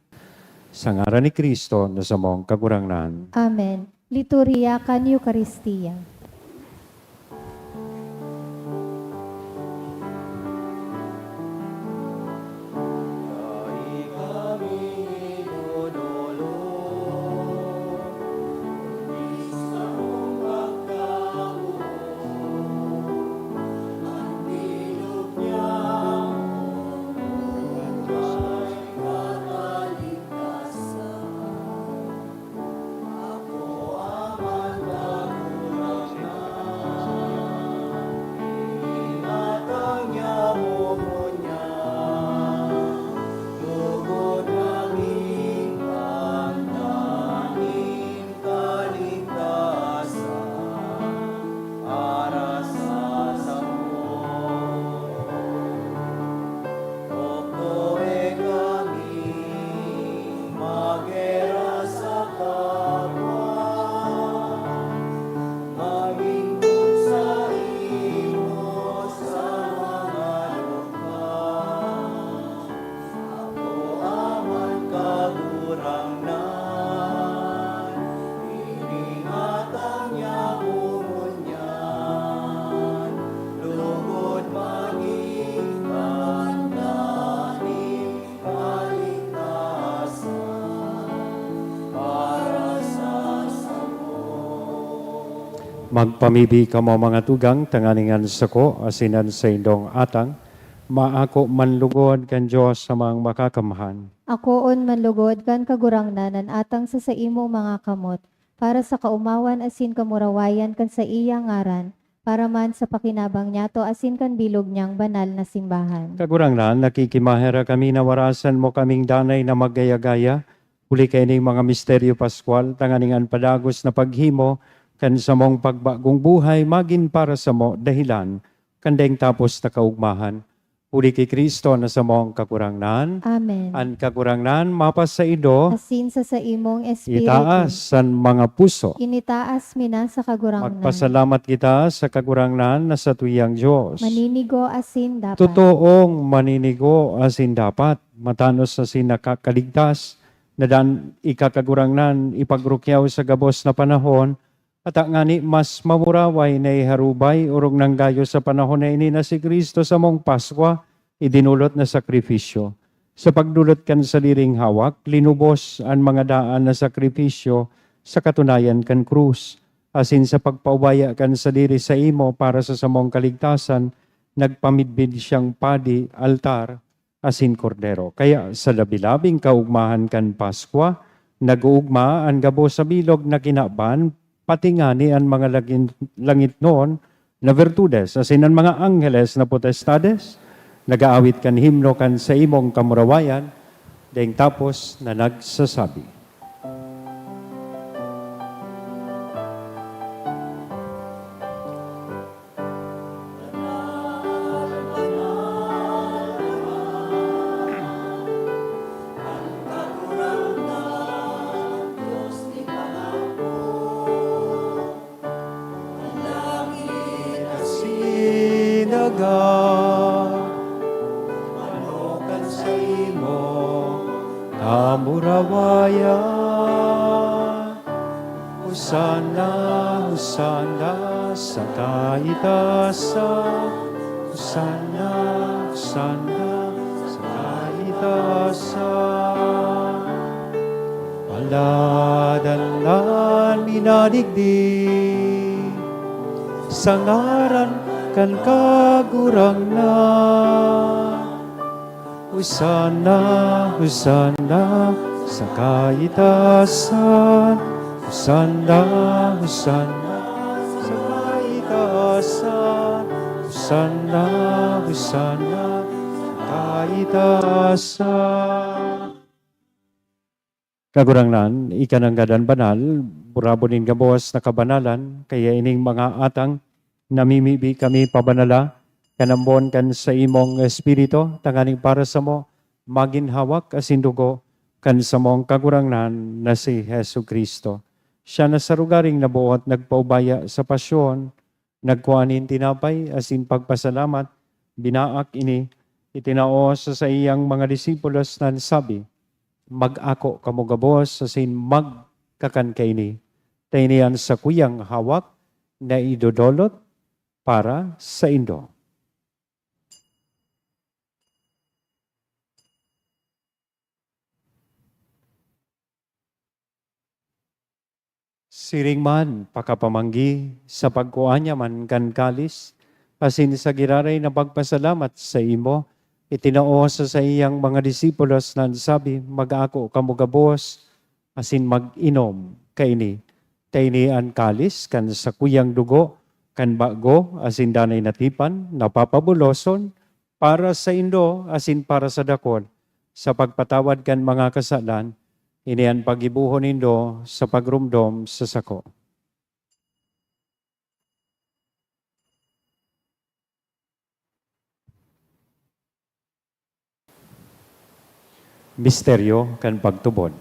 sa ngaran ni Cristo na samong Kagurangnan. Amen. Liturhiya kan Eukaristia. Magpamibi kamo, mga tugang, tanganing an sako asin an saindong atang maako man lugod kan Dios na Amang Makakamhan. Akoon man lugod kan Kagurangnan an atang sa saimong mga kamot, para sa kaomawan asin kamurawayan kan saiyang ngaran, para man sa pakinabang niyato asin kan bilog niyang banal na simbahan. Kagurangnan, nakikimaherak kami na warasan mo kaming danay na maggaya-gaya, huli kaining mga misteryo paskwal, tanganing an padagos na paghimo kan samong pagbagong buhay magin para samo dahelan kan daing tapos na kaogmahan. Huli ki Cristo na samong Kagurangnan. Amen. An Kagurangnan mapasaindo. Asin sa saimong espiritu. Itaas an mga puso. Initaas mi na sa Kagurangnan. Magpasalamat kita sa Kagurangnan na satuyang Dios. Maninigo asin dapat. Totoong maninigo asin dapat. Matanos asin nakakaligtas, na danay ka, Kagurangnan, ipagrukyaw sa gabos na panahon, ata ngani mas mamuraway na iharubay, orog nang gayo sa panahon na ini na si Cristo samong Paskwa, idinolot na sakrifisyo. Sa pagdolot kan sadiring hawak, linubos an mga daan na sakrifisyo sa katunayan kan krus, asin sa pagpaubaya kan sadiri saimo para sa samong kaligtasan, nagpamidbid siyang padi, altar, asin kordero. Kaya sa labi-labing kaogmahan kan Paskwa, nag-oogma an gabos sa bilog na kinaban, pati ngani an mga lagin-, langitnon na bertudes, asin an mga angheles na potestades, nag-aawit kan himno kan saimong kamurawayan, daing tapos na nagsasabi. saimo kamurawayan. Hosanna, Hosanna sa kaitaasan. Hosanna, Hosanna sa kaitaasan. Alagad an minanigdi sa ngaran kan Kagurangnan. Hosanna, Hosanna sa kaitaasan. Hosanna, Hosanna sa kaitaasan. Hosanna, Hosanna sa kaitaasan. Kagurangnan, ika nanggad an banal, burabon nin gabos na kabanalan, kaya ining mga atang namimibi kami pabanala kan ambon kan saimong Espiritu, tanganing para samo magin hawak asin dugo kan samong Kagurangnan na si Jesu-Cristo. Siya na sa rogaring naboot nagpaubaya sa pasyon, nagkua nin tinapay asin pagpasalamat, binaak ini, itinao sa saiyang mga disipulos na nagsabi, "Mag-ako kamo gabos asin magkakan kaini. Ta ini an sakuyang hawak na idodolot para saindo." Siring man, pakapamanggi, sa pagkua niya man kan kalis, asin sa giraray na pagpasalamat saimo, itinao sa saiyang mga disipulos na nagsabi, "Mag-ako kamo gabos, asin mag-inom kaini. Ta ini an kalis kan sakuyang dugo kan bago asin danay na tipan, na papabuloson para saindo asin para sa dakul, sa pagpatawad kan mga kasalan. Ini an paggibohon nindo sa pagromdom sa sako." Misteryo kan pagtubod.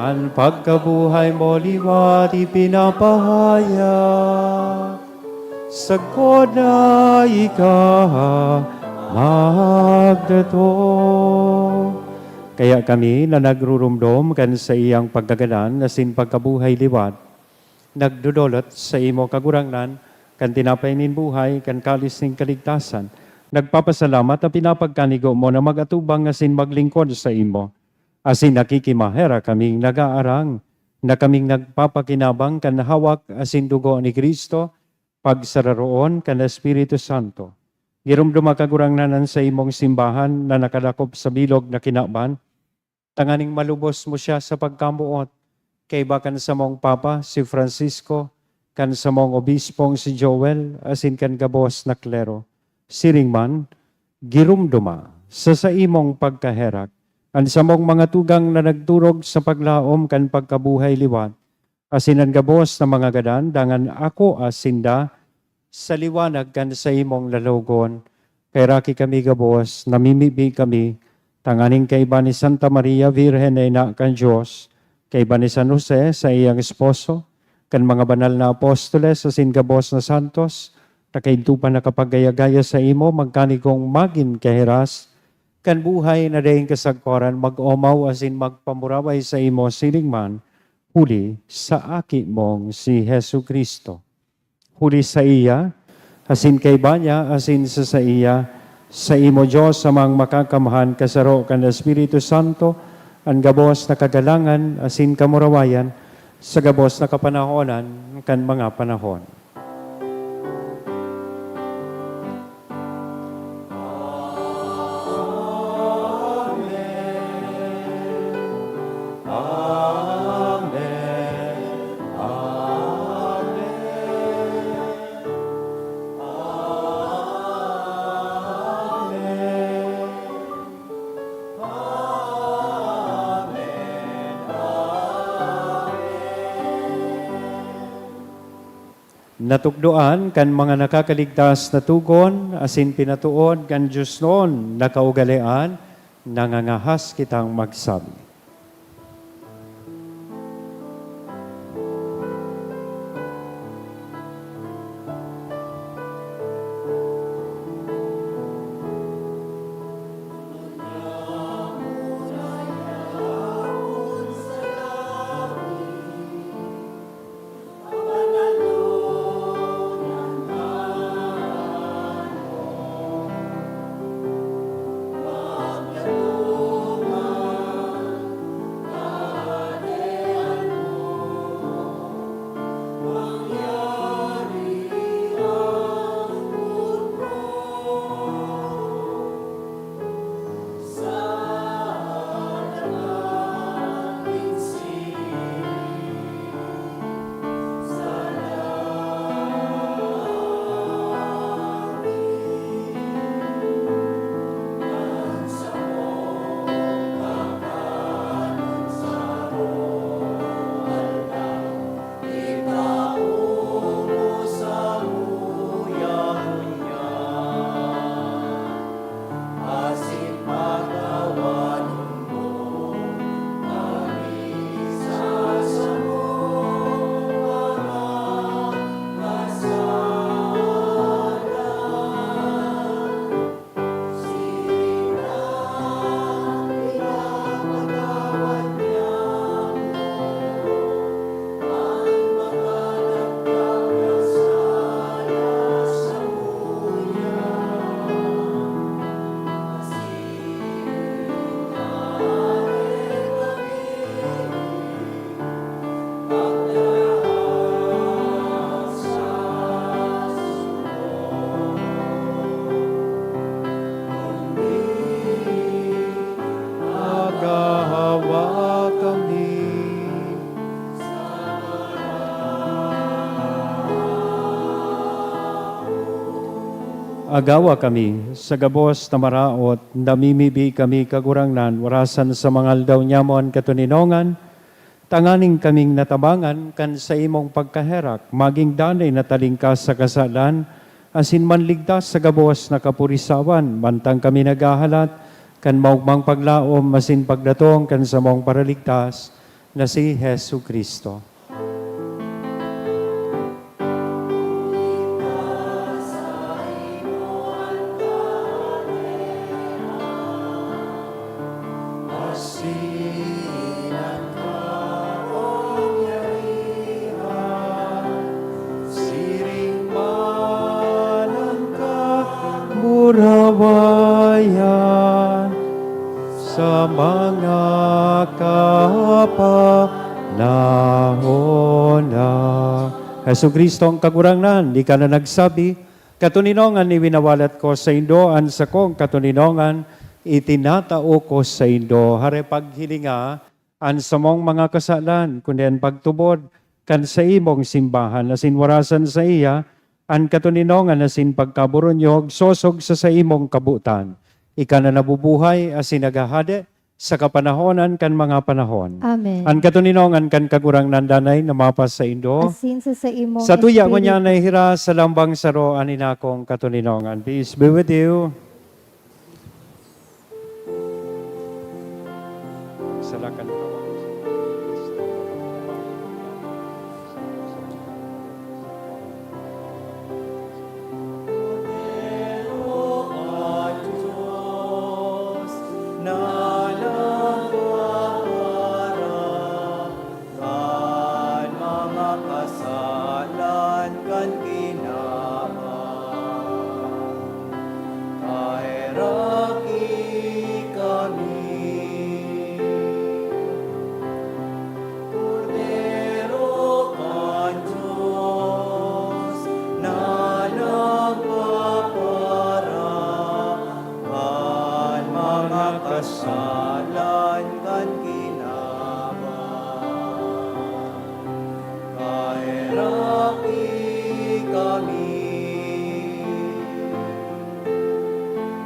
An pagkabuhay mo liwat ipinapahayag, sagkod na ika magdatong. Kaya kami na nagruromdom kan saiyang pagkagadan asin pagkabuhay liwat, nagdodolot saimo, Kagurangnan, kan tinapay nin buhay, kan kalis nin kaligtasan, nagpapasalamat ta pinapagkanigo mo na mag-atubang asin maglingkod saimo. Asin nakikimaherak kaming nag-aarang na kaming nagpapakinabang kan hawak asin dugo ni Cristo, pagsararoon kan Espiritu Santo. Giromdoma, Kagurangnan, an saimong simbahan na nakadakop sa bilog na kinaban, tanganing malubos mo siya sa pagkamoot, kaiba kan samong Papa, si Francisco, kan samong Obispong si Joel, asin kan gabos na klero. Siring man, giromdoma sa saimong pagkaherak an samong mga tugang na nagturog sa paglaom kan pagkabuhay liwat, asin an gabos na mga gadan, dangan akoa sinda sa liwanag kan saimong lalawogon. Kaheraki kami gabos, namimibi kami, tanganing kaiba ni Santa Maria Virgen na ina kan Dios, kaiba ni San Jose, saiyang esposo, kan mga banal na apostoles asin gabos na santos, na kaidto pa nakapagaya-gaya saimo, magkanigong magin kahiras kan buhay na daing kasagkoran, mag-omaw asin magpamuraway saimo siring man, huli sa Aki mong si Jesu-Cristo. Huli saiya, asin kaiba niya, asin sa saiya, saimo, Dios Amang Makakamhan, kasaro kan Espiritu Santo, an gabos na kagalangan asin kamurawayan, sa gabos na kapanahonan kan mga panahon. Natukdoan kan mga nakakaligtas na togon asin pinatood kan diosnon na kaugalean, nangangahas kitang magsabi. Agawa kami sa gabos na maraot, namimibi kami, Kagurangnan, warasan sa mga aldaw nyamo an katoninongan, tanganing kaming natabangan kan saimong pagkaherak, magin danay na talingkas sa kasalan, asin manligtas sa gabos na kapurisawan, mantang kami naghahalat kan maogmang paglaom asin pagdatong kan samong Paraligtas, na si Jesu-Cristo. Asin an kapangyarihan, siring man an kamurawayan, sa mga kapanahon na. Jesu-Cristo, an Kagurangnan, ika na nagsabi, "Katoninongan iwinawalat ko saindo, an sakong katoninongan itinatao ko saindo." Hare, paghilinga an samong mga kasalan, kundi an pagtubod kan saimong simbahan, asin warasan saiya an katoninongan asin pagkaboronyog sosog sa saimong kabotan. Ika na nabubuhay asin naghahade sa kapanahonan kan mga panahon. Amen. An katoninongan kan Kagurangnan danay na mapasaindo. Asin sa saimong Sa tuya espiritu. Ngunyan nahihiras sa lambang saro an inakong katoninongan. Peace be with you. Salakan. Kan mga kasalan kan kinaban, kaheraki kami. Kordero kan Dios na nagpapara kan mga kasalan kan kinaban. Kaheraki kami,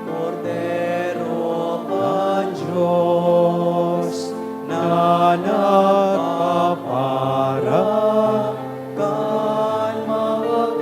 Kordero kan Dios, na nagpapara kan mga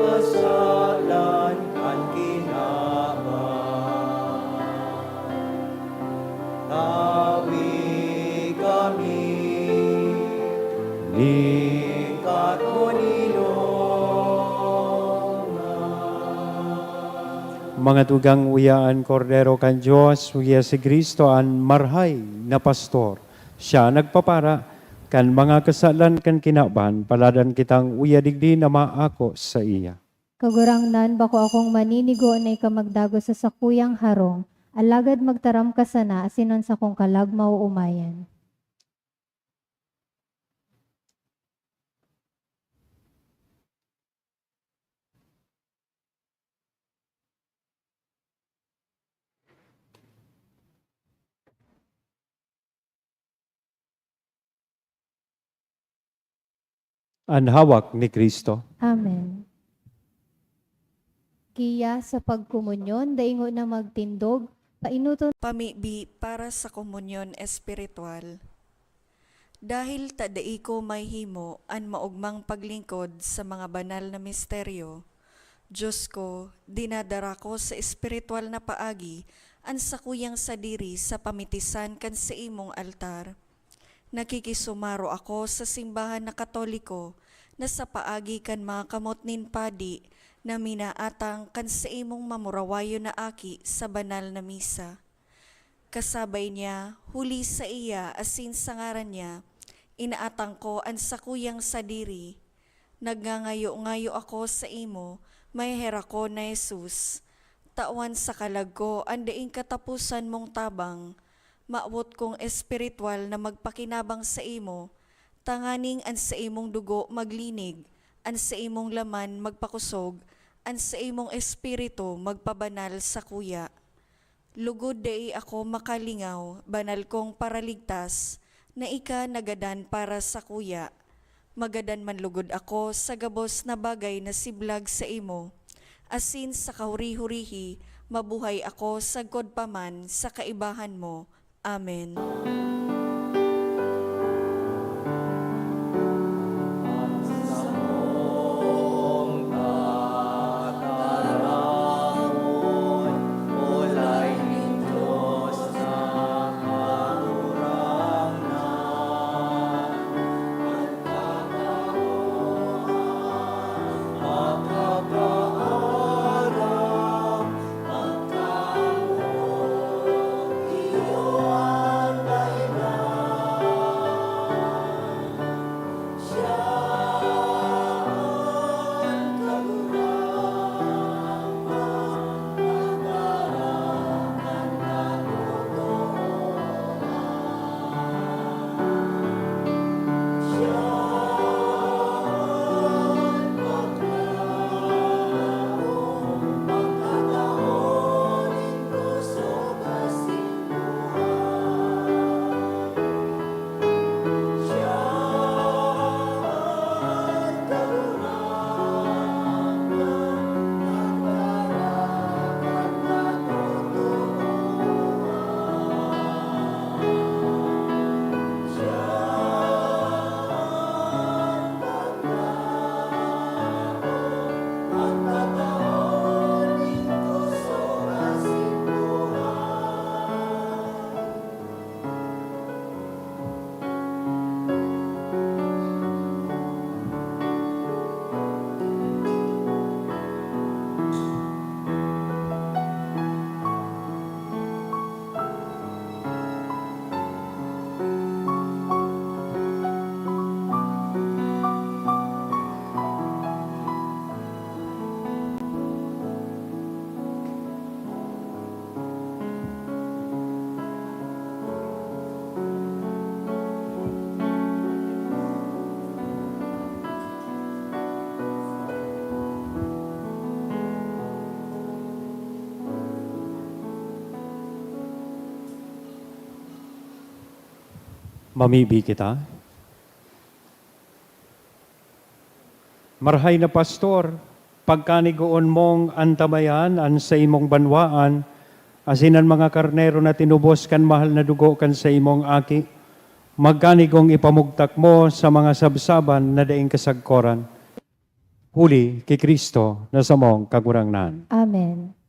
Mga tugang, uya an Kordero kan Dios, uya si Cristo an marhay na pastor. Siya nagpapara kan mga kasalan kan kinaban. Paladan kitang uya digdi na maako saiya. Kagurangnan, bako akong maninigo na ika magdagos sa sakuyang harong, alagad magtaram ka sana asin an sakong kalag maoomayan. An hawak ni Cristo. Amen. Kiya sa pagkomunyon, dai ngona magtindog, paenoton. Pamibi para sa komunyon espiritual. Dahil ta dai ko mahimo an maogmang paglingkod sa mga banal na misteryo, Dios ko, dinadara ko sa espiritual na paagi an sakuyang sadiri sa pamitisan kan saimong altar. Nakikisumaro ako sa simbahan na Katoliko na sa paagi kan mga kamot nin padi na minaatang kan saimong mamurawayon na aki sa banal na misa. Kasabay niya, huli saiya asin sa ngaran niya, inaatang ko an sakuyang sadiri. Nagngangayo-ngayo ako saimo, maheherakon na Jesus. Tawan sa kalag ko an daing kataposan mong tabang. Mawot kong espiritual na magpakinabang saimo, tanganing an saimong dugo maglinig, an saimong laman magpakosog, an saimong espiritu magpabanal sakuya. Lugod dai ako makalingaw, banal kong Paraligtas, na ika nagadan para sakuya. Magadan man lugod ako sa gabos na bagay na siblag saimo, asin sa kahuri-hurihi, mabuhay ako sagkod pa man sa kaibahan mo. Amen. Mamibi kita. Marhay na Pastor, pagkanigoon mong antabayan an saimong banwaan, asin an mga karnero na tinubos kan mahal na dugo kan saimong Aki, magkanigong ipamugtak mo sa mga sabsaban na daing kasagkoran. Huli ki Cristo na samong Kagurangnan. Amen.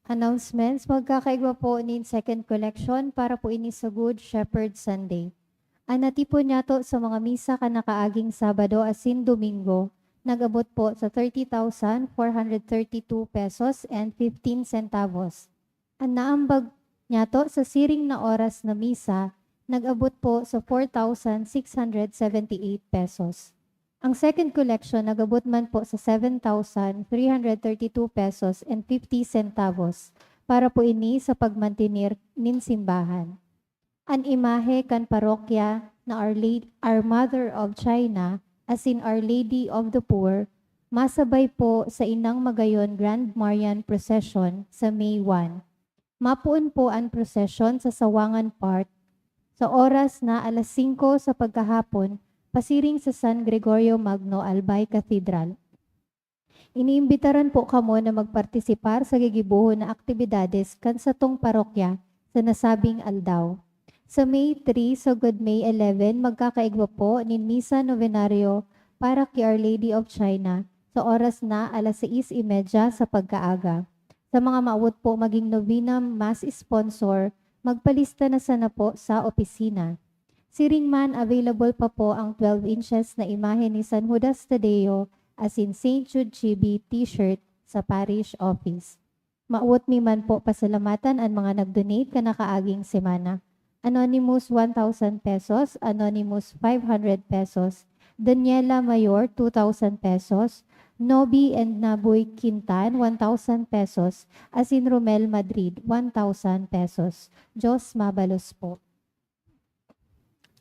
Announcements, magkakaigwa po nin second collection para po ini sa Good Shepherd Sunday. An natipon niyato sa mga misa kan nakaaging Sabado asin Domingo nag-abot po sa thirty thousand four hundred thirty-two pesos and fifteen centavos. An naambag niyato sa siring na oras na misa nag-abot po sa four thousand six hundred seventy-eight pesos. Ang second collection nag-abot man po sa seven thousand three hundred thirty-two pesos and fifty centavos para po ini sa pagmantener nin simbahan. An imahe kan parokya na Our Lady, Our Mother of China, asin Our Lady of the Poor, masabay po sa Inang Magayon Grand Marian Procession sa May one. Mapoon po an prosesyon sa Sawangan Park sa oras na alas singko sa pagkahapon, pasiring sa San Gregorio Magno Albay Cathedral. Iniimbitaran po kamo na magpartisipar sa gigibohon na aktibidades kan satong parokya sa nasabing aldaw. Sa May three sagkod May eleven, magkakaigwa po nin Misa Novenario para ki Our Lady of China sa oras na alas sais y media sa pagkaaga. Sa mga mawot po magin novena mass sponsor, magpalista na sana po sa opisina. Siring man, available pa po ang twelve inches na imahe ni San Judas Tadeo asin Saint Jude Chibi T-shirt sa parish office. Mawot mi man po pasalamatan an mga nag-donate kan nakaaging semana. Anonymous, one thousand pesos. Anonymous, five hundred pesos. Daniela Mayor, two thousand pesos. Nobi and Naboy Quintan, one thousand pesos. Asin Romel Madrid, one thousand pesos. Diyos mabalos po.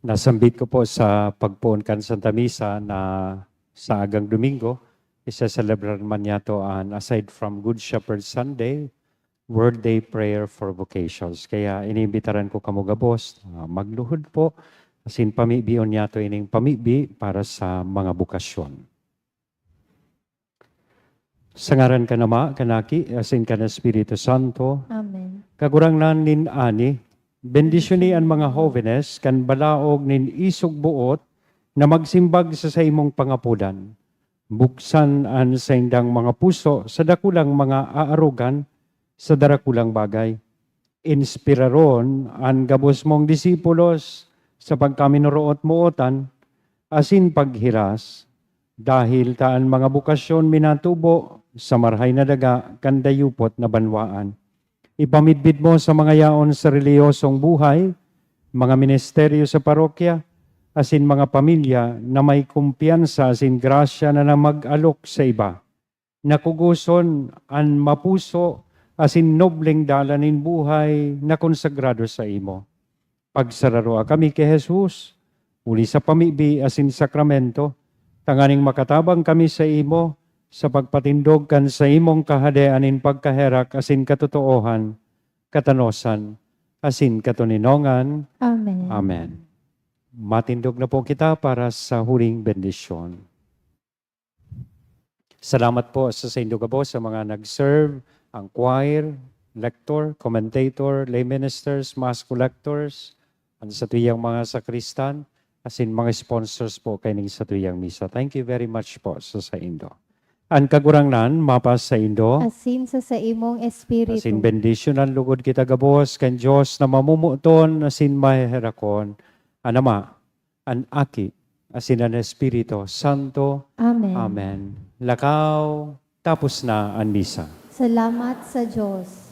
Nasambit ko po sa pagpoon kan Santa Misa na sa agang Domingo, iseselebrar man niyato an, aside from Good Shepherd Sunday, World Day Prayer for Vocations. Kaya iniimbitaran ko kamo gabos, ah, magluhod po, asin pamibion niyato ining pamibi para sa mga bokasyon. Sa ngaran kan Ama, kan Aki, asin kan Espiritu Santo. Amen. Kagurangnan nin ani, bendisyoni an mga hovenes kan balaog nin isog boot na magsimbag sa saimong pangapodan. Buksan an saindang mga puso sa dakulang mga aarogan sa darakulang bagay. Inspiraron an gabos mong disipulos sa pagkaminoroot-mootan asin paghiras, dahil ta an mga bokasyon minatubo sa marahay na daga kan dayupot na banwaan. Ipamidbid mo sa mga yaon sa relihiyosong buhay, mga ministeryo sa parokya, asin mga pamilya na may kumpiyansa asin grasya na, na mag-alok sa iba. Nakugoson an mapuso asin nobleng dalan nin buhay na konsagrado saimo. Pagsararoa kami ki Jesus, huli sa pamibi asin sakramento, tanganing makatabang kami saimo sa pagpatindog kan saimong Kahadean nin pagkaherak asin katotoohan, katanosan, asin katoninongan. Amen. Amen. Matindog na po kita para sa huling bendisyon. Salamat po sa saindo gabos, sa mga nag-serve, ang choir, lector, commentator, lay ministers, mass collectors, ang satuyang mga sakristan, asin mga sponsors po kaining satuyang misa. Thank you very much po sa saindo. An Kagurangnan mapasaindo. Asin sa saimong espiritu. Asin bendisyonan lugod kita gabos kan Dios na mamumuton asin maheherakon, an Ama, an Aki, asin an Espiritu Santo. Amen. Amen. Lakaw, tapos na an misa. Salamat sa Dios.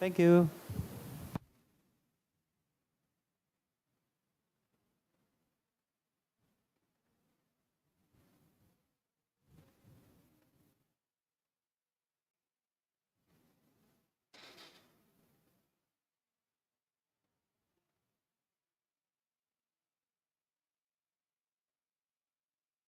Thank you.